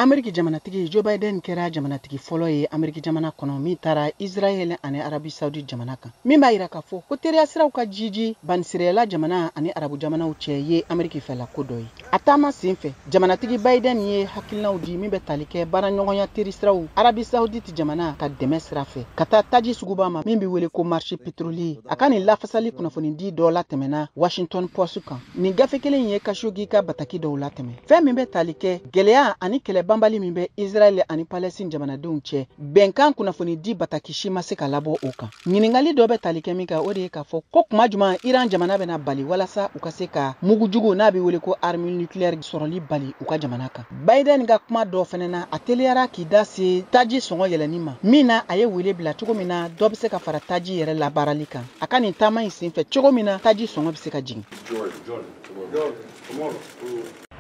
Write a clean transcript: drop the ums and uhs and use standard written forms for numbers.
Ameriki jamanatigi Joe Biden kɛra jamanatigi fɔlɔ ye Ameriki jamana kɔnɔ min taara Israël ani Arabie Saoudite jamana kan, min b'a yira k'a fɔ ko teriya siraw ka jiji banisirayɛla jamana ani arabu jamanaw cɛ ye Ameriki fɛla ko dɔ ye. A taama sen fɛ, jamanatigi Biden ye hakilinaw di min bɛ tali kɛ baaraɲɔgɔnya teri siraw Arabie Saoudite jamana ka dɛmɛ sira fɛ ka taa taji suguba ma min bɛ wele ko marché pétrolier. A ka nin lafasali kunnafonidi dɔ latɛmɛna Washington Post kan. Nin gafe kelen ye Khashoggi ka bataki dɔw latɛmɛ, fɛn min bɛ tali kɛ gɛlɛya ani kɛlɛ banbali min bɛ Israël ani Palestine jamanadenw cɛ. Bɛnkan kunnafonidi bataki si ma se ka labɔ o kan. Ɲininkali dɔ bɛ tali kɛ min kan, o de ye k'a fɔ ko kuma juman Iran jamana bɛna bali walasa u ka se ka mugujugu n'a bɛ wele ko arme nucléaire sɔrɔli bali u ka jamana kan. Biden ka kuma dɔ fɛnɛ na, a teliyara k'i da se taji sɔngɔ yɛlɛnni ma, min na a ye wele bila cogo min na dɔ bɛ se ka fara taji yɛrɛ labaarali kan a ka nin taama in senfɛ, cogo min na taji sɔngɔ bɛ se ka jigin. Jordan, Jordan, tomorrow. Tomorrow.